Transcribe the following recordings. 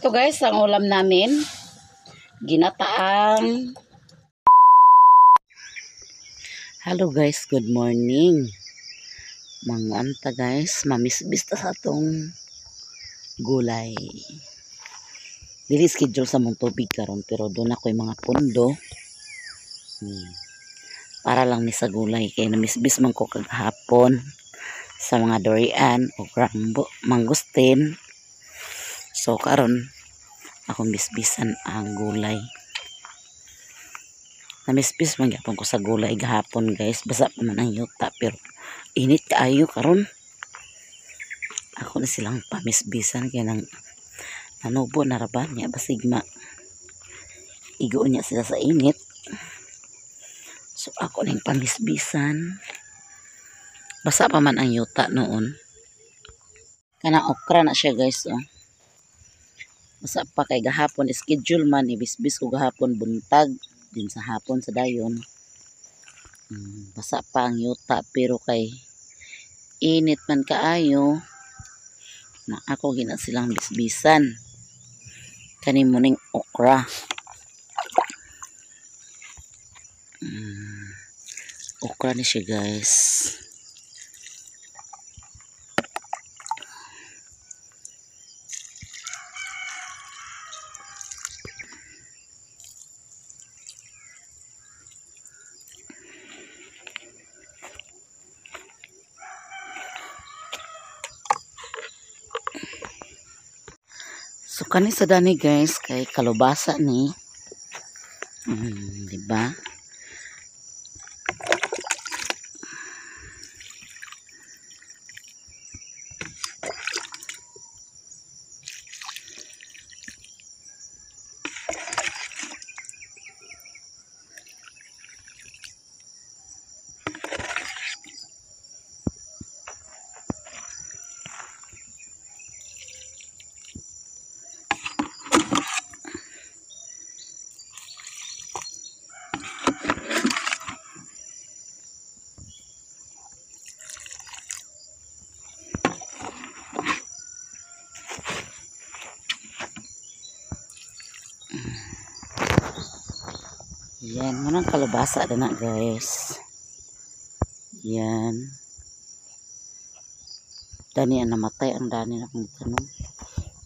Ito guys, ang ulam namin. Ginataang. Hello guys, good morning. Manguanta guys, mamisbis ta sa atong gulay. Dili schedule sa mong tubig karon pero doon ako yung mga pundo. Para lang ni sa gulay kay namisbis man ko kagahapon sa mga durian o rambo, mangustin. So karon akong bisbisan ang gulay. Namisbis man gyapon ko sa gulay gahapon guys, basa pa man ang yuta pero init kaayo karon. Ako na silang pamisbisan kay nang nanubo na ra ba niya basig ma igo niya sila sa init. So ako ning pamisbisan. Basa pa man ang yuta noon. Kana okra na siya guys oh. Basa pa kay gahapon schedule man ibisbis ko gahapon buntag din sa hapon sa dayon. Basa pa ang yuta pero kay init man kaayo na ako gina silang bisbisan. Kani mo ning okra. Okra ni siya guys. So kani sa dani guys kay kalubasa ni. Diba? Yan, munang kalabasa na guys. Yan. Dani ang namatay, ang dani na kong tanong.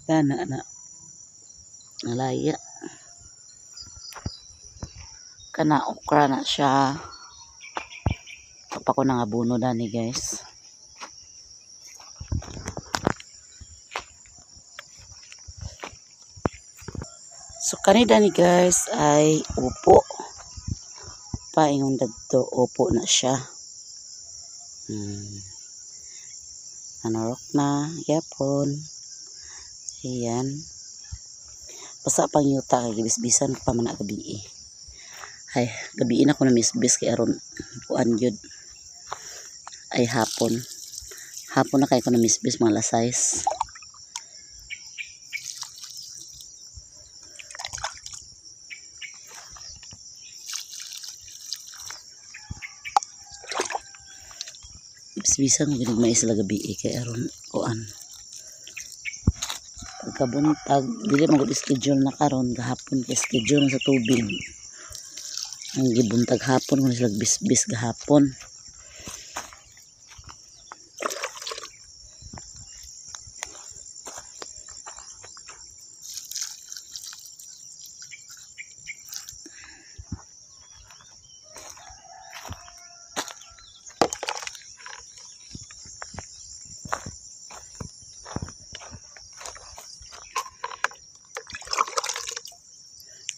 Dana na. Nalaya. Kana okra na siya. Pa ko nang abono dani guys. So kani dani guys ay upo. Paingon dagto upo na siya. Nanorok na yapon. Ayan. Basta pang yuta kay gibisbisan pa man na gabi. Ay, gabi na ko na misbis kay aron kuan gyud. Ay hapon. Hapon na kay ko na misbis mga alas 6. Bisbisan ko ginagmay sila gabi kay aron kuan. Pagkabuntag dili man gud schedule na karon gahapon kay schedule sa tubig. Ang gibuntag hapon kun sila bisbis gahapon.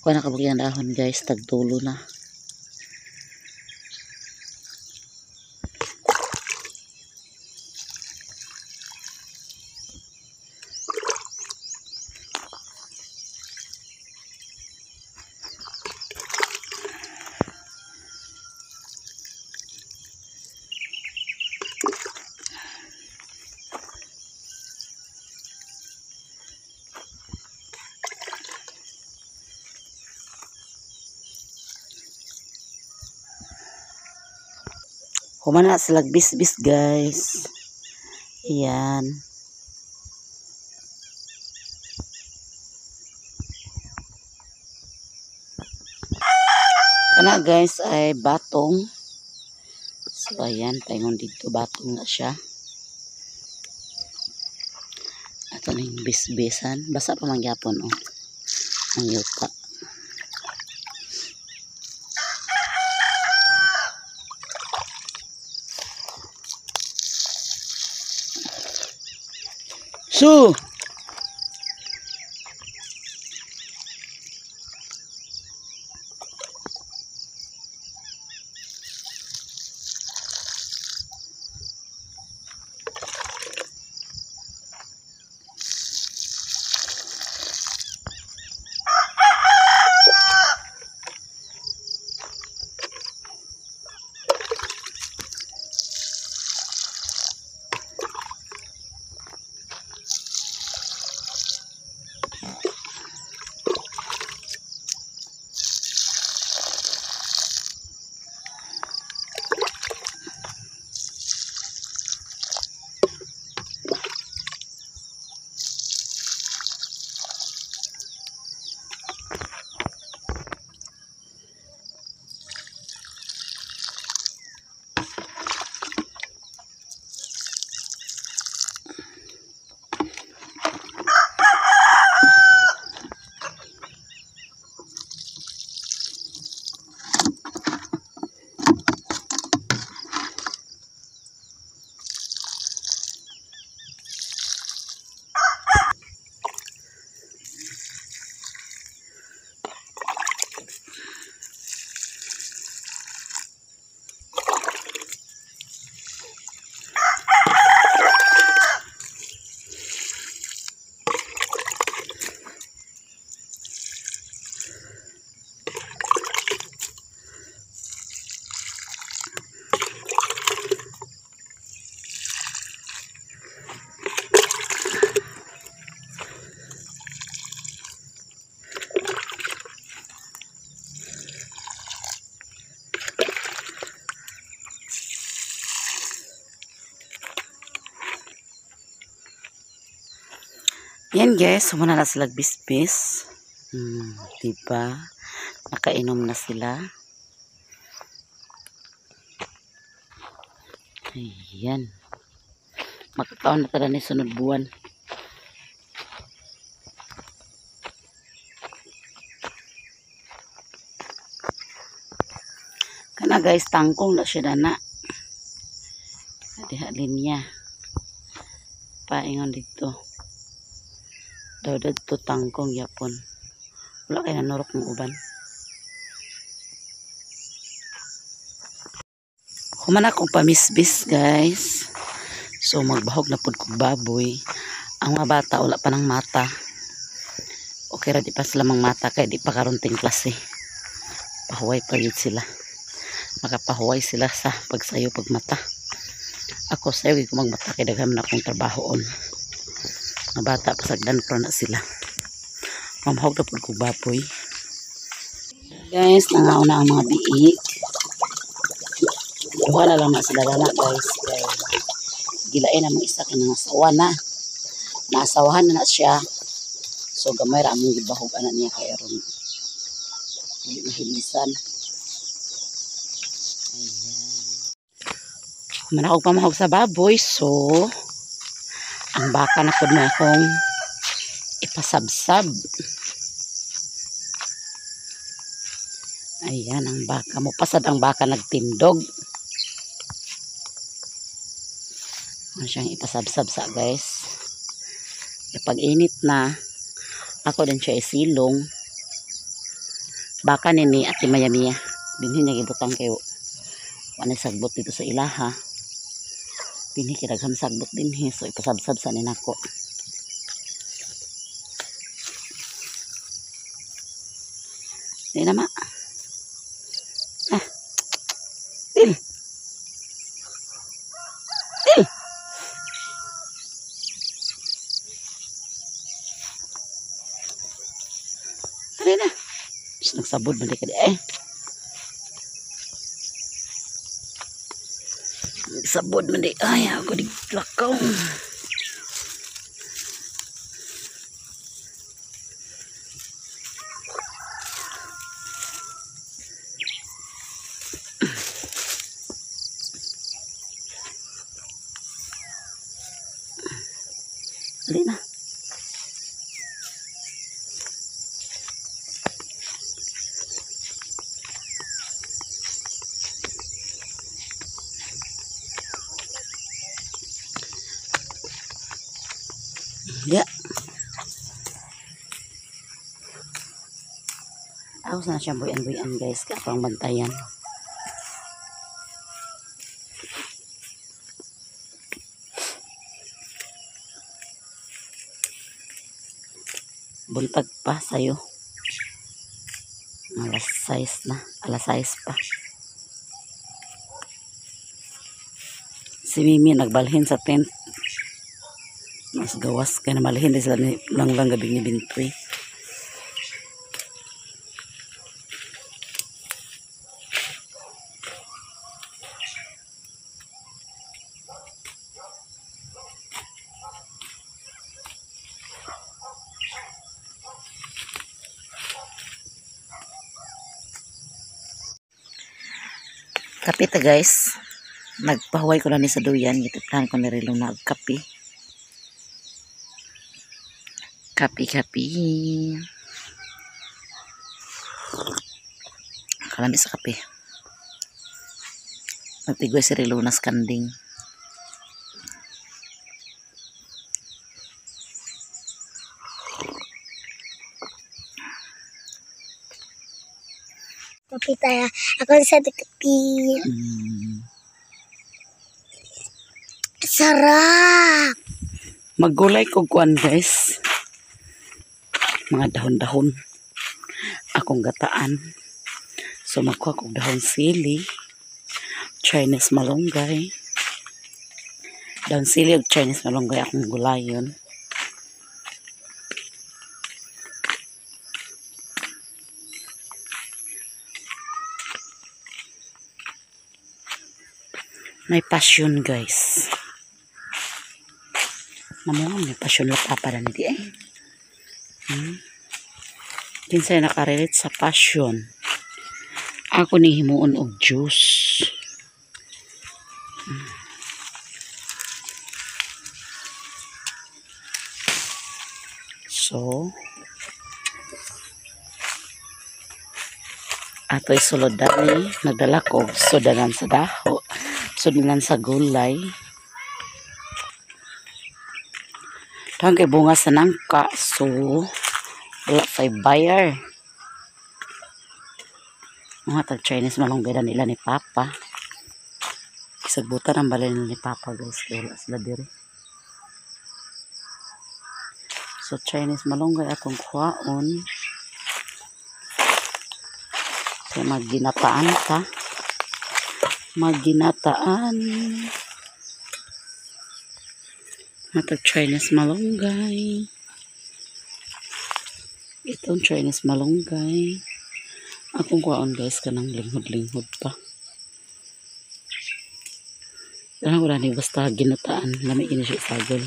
Kuha na kabuk yan dahon guys, tagtulo na. Human na sila bisbis guys. Ayan. Kana guys ay batong. So ayan, paingon dito batong na siya. Ato ning bisbisan, basa pa man gyapon oh. Ang yuta. So yan guys, humana na sila bisbis. Diba? Nakainom na sila. Ayan. Makakaon na tala ni sunod buwan. Kana guys, tangkong na siya na. Diha linya. Paingon dito. Daw dito tangkong yapon. Wala kay nanurok ng uban. Human akong pamisbis guys. So magbahog na pud kog baboy. Ang mga bata wala pa ng mata. Okay ra di pa sila mang mata kay di pa karon ting klase. Pahuway pa gyud sila. Makapahuway sila sa pagsayo pagmata. Ako sayo gyud ko magmata kay daghan man akong trabahoon. Mga bata pasagdan ko na sila. Mamahog na pud kog baboy. Guys, nangauna ang mga biik. Duha na lang na sila na guys. Kay gilain na mga isa kay nangasawa na. Naasawahan na na siya. So gamay ra among gibahog ana niya kay aron dili mahilisan. Ayan. Human akong pamahog sa baboy, so ang baka na pud na akong ipasabsab. Ayan ang baka. Mupasad ang baka nagtindog. Ano siyang ipasabsab sa guys. Kapag init na, ako din siya isilong. Baka nini Ate Mayamiya. Dinhi niya gibutang kayo. Wala sagbot dito sa ilaha. Dinhi kiragham sagbot dinhi. So ipasabsab sa ninako. Di na ma. Ah. Til. Til. Tara na. Just nagsabod man di ka di eh. Nagsabod man di. Ay, ako di lakaw. Dali na. Ya. Ako sana siyang buyan-buyan guys. Kapang bantayan. Buntag pa sa'yo. 6:00 na. 6:00 pa. Si Mimi nagbalhin sa tent. Mas gawas kaya namalhin din sila lang lang gabi ni Bintoy. Kape ta guys. Nagpahuway ko na ni sa duyan. Gitiplan ko ni Rilo nagkape. Kape, kape. Kalami sa kape. Nagtigoy si Rilo nas kanding. Kape tayo. Ako sa kape. Sarap! Maggulay ko kuan guys. Mga dahon-dahon. Akong gataan. So makuha kog dahon sili, Chinese malunggay. Dahon sili ug Chinese malunggay akong gulayon. May passion guys. Namunga may passion la papa na niti eh. Kinsay nakarelate sa passion. Ako ni himuon og juice. So atoy sulod dani nagdala ko og sudanan sa daho, sudanan sa gulay. Tang kay bunga sa nangka, so wala pa'y buyer. Mga tag Chinese malunggay na nila ni Papa. Isagbutan ang balay nila ni Papa guys, kaya wala sila diri. So Chinese malunggay atong kuhaon. Kaya magginataan ta. Magginataan. Mga tag Chinese malunggay. Itong Chinese malunggay. Akong kuhaon guys kanang linghod-linghod pa. Pero wala ni basta ginataan. Lami kini siya isagol.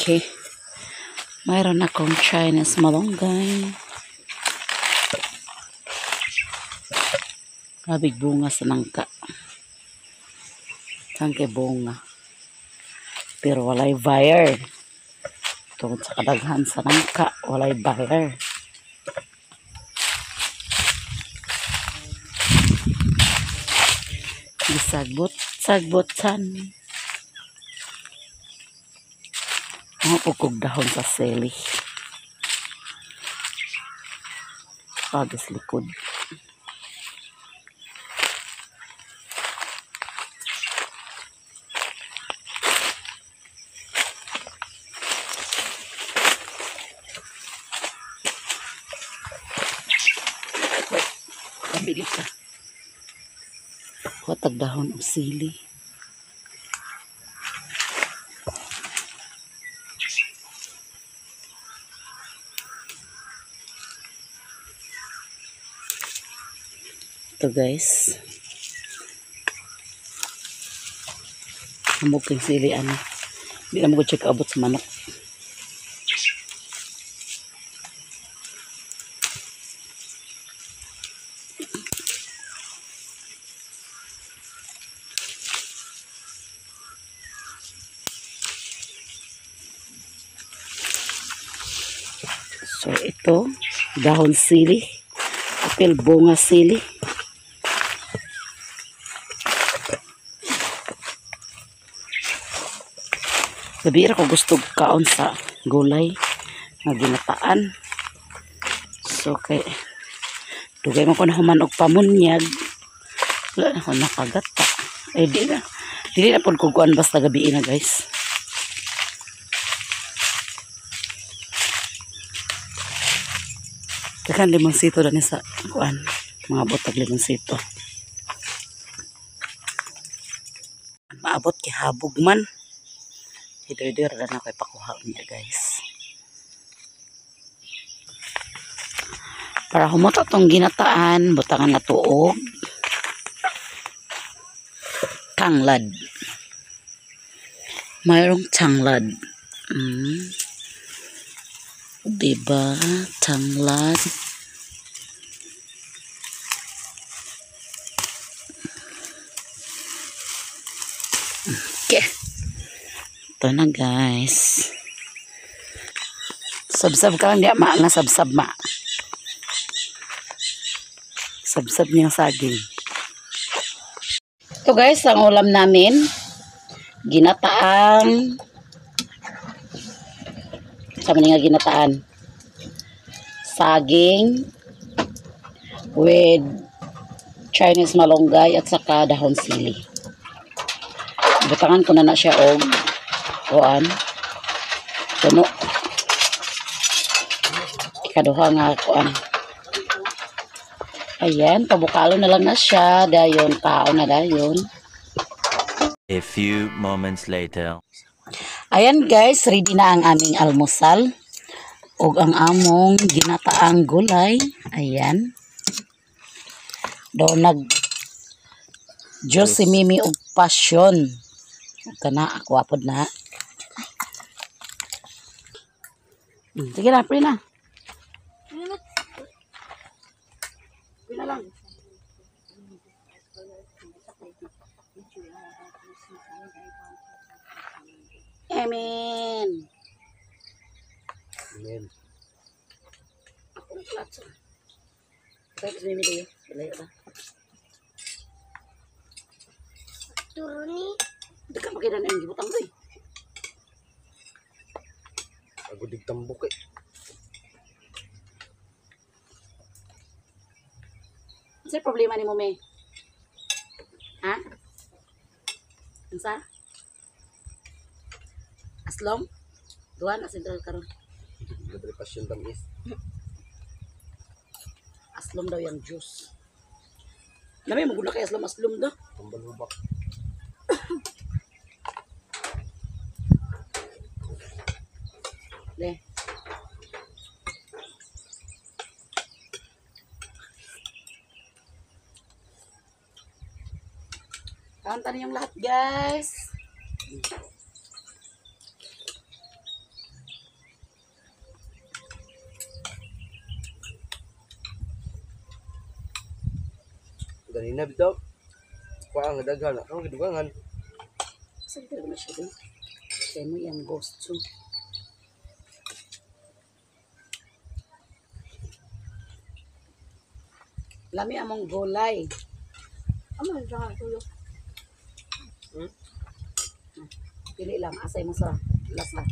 Okay. Mayroon akong Chinese malunggay. Labig bunga sa nangka. Tangke bunga. Pero walay buyer. Tungod sa kadaghan sa nangka, walay buyer. Gisagbot, sagbotan. Mga pugkog dahon sa sili. Pagis likod. Pabili ka. Watag dahon og sili. Ito, guys. Hamog kang sili ano. Hindi na mo ko check abot sa manok. So ito, dahon sili, apel bunga sili. Gabi ra ko gusto kaon sa gulay nga ginataan. So kay dugay man ko na human og pamunyag. Wala na ko nakagata. Ay di na. Dili na pud ko kuan basta gabi na, guys. Daghan limonsito dani sa kuan. Mga butag limonsito. Maabot kay habog man. Hidoy-hidoy ra na ko'y pakuha niya, guys. Para humuto tong ginataan, butangan na tuog. Tanglad. Mayroong tanglad. Diba? Tanglad. Okay. Ito na, guys. Sabsab ka lang di ma nga sabsab ma. Sabsab niyang saging. Ito, guys, ang ulam namin. Ginataang sa nga ginataan. Saging with Chinese malunggay at saka dahon sili. Butangan ko na na siya og kuan. Puno. Ikaduha nga kuan. Ayan, pabukalo na lang na siya. Dayon, kaon na dayon. A few moments later. Ayan, guys, ready na ang aming almusal. Og ang among ginataang gulay. Ayan. Do nag Diyos si Mimi og passion. Kana ako apod na. Sige na, pre na. Pre na lang. Amen. Amen. Akong plato. Kaya Mimi tayo. Layo ba? Turuni. Di ka makita na yung gibutang ko eh. Agudig tambok eh. Ano problema ni mo, May? Ha? Unsa? Aslong? Duha na sentral karon. Libre pasyon tamis. Aslom daw yung juice. Nami maguna kay aslom aslom do. Tambal hubak. Le. Kanta ninyong lahat, guys. Ganina bitaw. Kuha ang daghan. Ang gidugangan. Saan talaga na siya doon? Kaya mo yung ghost too. Lami among gulay. Amo na tulo. Pili lang, asay mo sa lasa.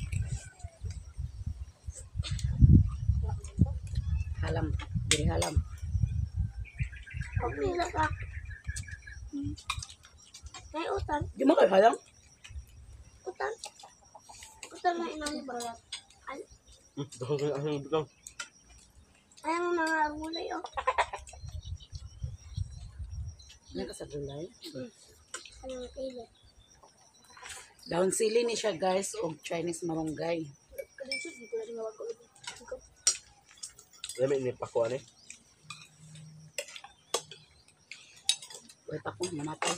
Halam, diri halam. Okay lang ka. May utang. Di mo kayo halam? Utang. Utang na inang balat. Ay, Daghan ang bitaw. ay ang mga gulay oh. Ano ka sa gulay? Anong tili? Dahon sili ni siya, guys, og Chinese malunggay. Lami ni pakuan eh. Uy, pa ko, namatay.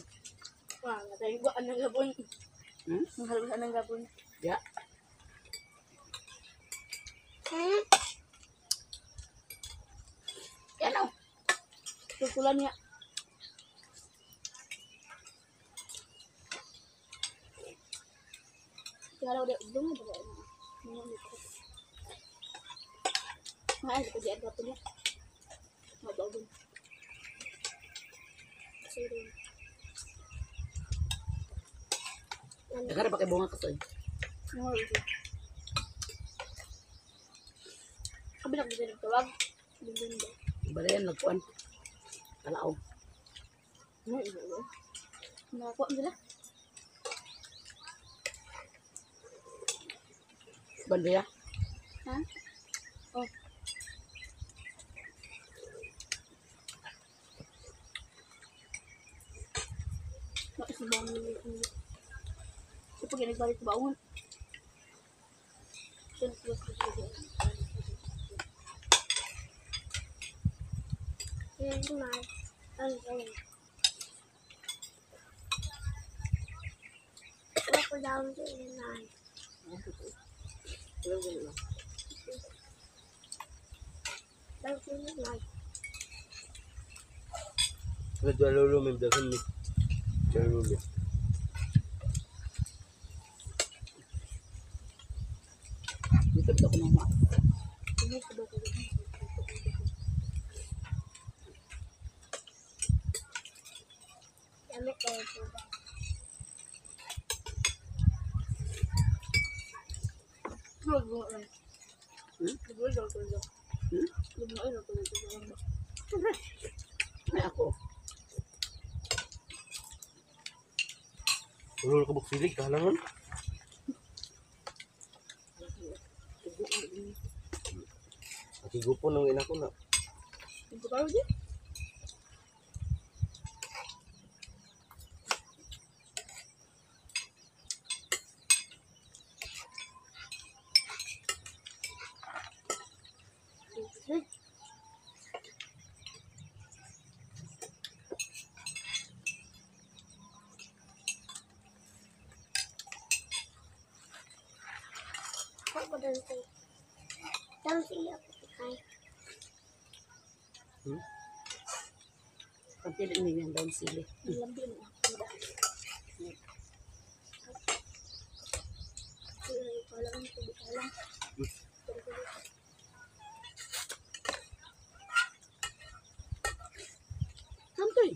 Wah, natay ko anang gabon. Hmm? Ang halbas anang gabon. Ya. Hmm? Yan o. Tutulan niya. Tinggal udah udung aja kayaknya. Nggak ada kerjaan satunya. Nggak bagus. Sirun. Dagara pa kay bunga kasoy. Nggak itu. Kami nak bisa nagtawag. Bindin ba? Balayan nagkuan. Kalaaw. Nggak itu. Nakakuha sila. Bandiya. Ha? Oh. Nakasubang nila. So, pag nagbalik sa baon. Medyo lulo may daghan ni. Lulo. Dito dito ko mama. Hmm? Hmm? May ako. Lulo ka buksilig kahalangan. Akigupon ang ina ko na. Pagpili ninyo ang daon sili. Santoy.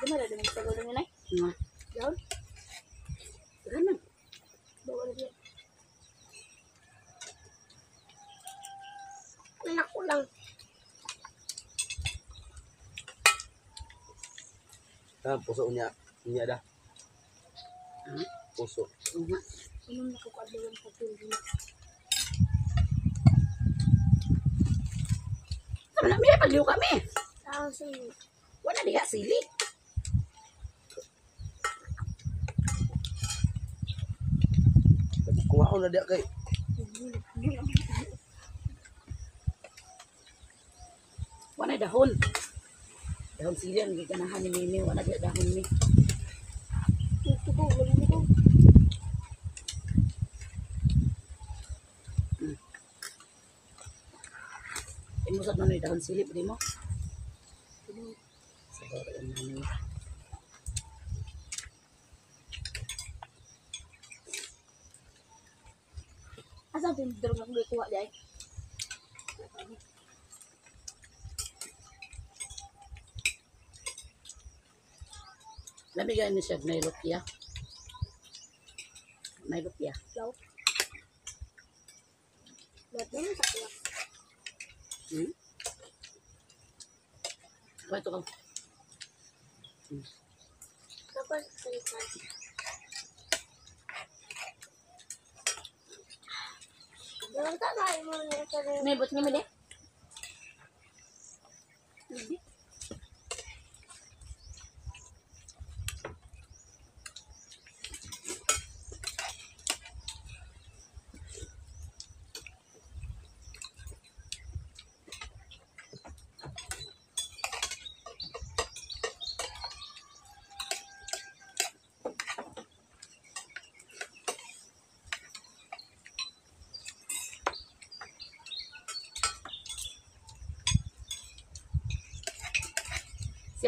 Nga. Daon? Ganun. Anak ko lang. Ah, puso unya. Unya da. Hmm? Puso. Nga. Anong nakukadlawan sa tuloy? Sama na, may pagliw kami. Saan sa'yo? Wala diha sili. Kuha ko na diya kay. Wala dahon. Dahon sili ang giganahan ni Mimi. Wala diha dahon ni. Tuko, walang ko. Imo sa manoy dahon sili pwede mo. Siguro yung manoy. Asa tindrong ako kuha di ay? Lami gani siya may lumpia. May lumpia. Law. Lahat naman sa kuha. Kwento ka. Tapos, salita. May bot nga mali? Hindi.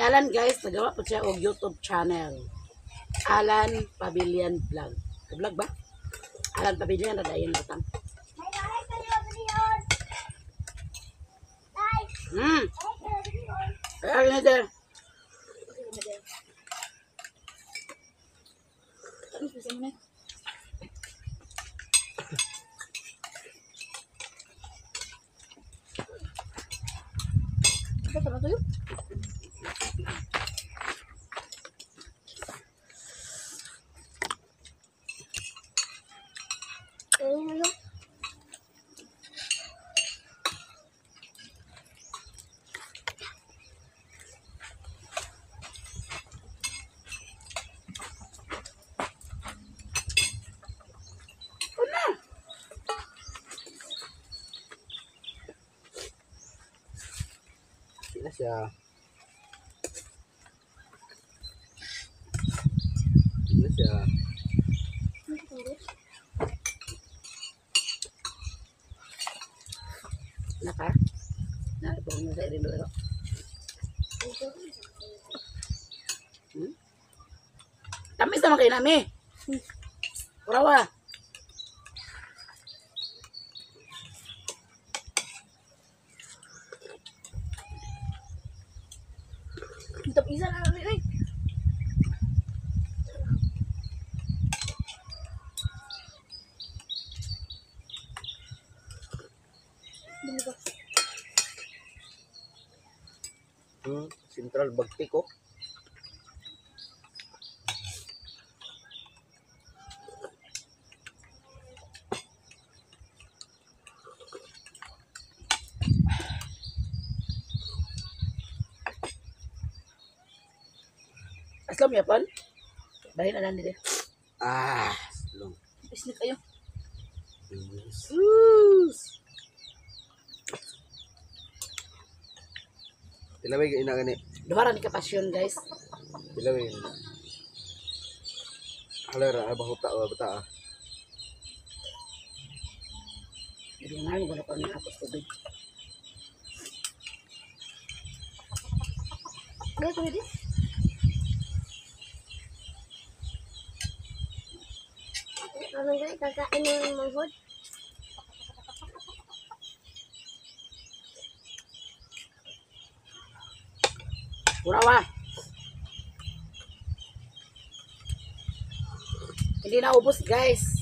Alan, guys, nagawa po siya og YouTube channel. Alan Pavilion Vlog. Vlog ba? Alan Pavilion na dayon batang. Ay, ay, ay, Ano sa mo na? Ito ba tuyo? Di na siya. Di na siya. Naka. Na, ibang na sa irin do. Tamis naman kayo nami. Kurawa. Ito isa na lang eh. Dili ba? Central Bagtik oh. Aslam yapon. Bahin na lang nila. Ah, long. Isnik kayo. Sus! Tilaway ina gani. Duha ra ni ka pasyon, guys. Tilaway ina. Halara bahuta ba bata ah. Hindi nga mo ko ni ako tubig. Gaya ko dito. Kakain ng manghod. Kurawa. Hindi na ubos, guys.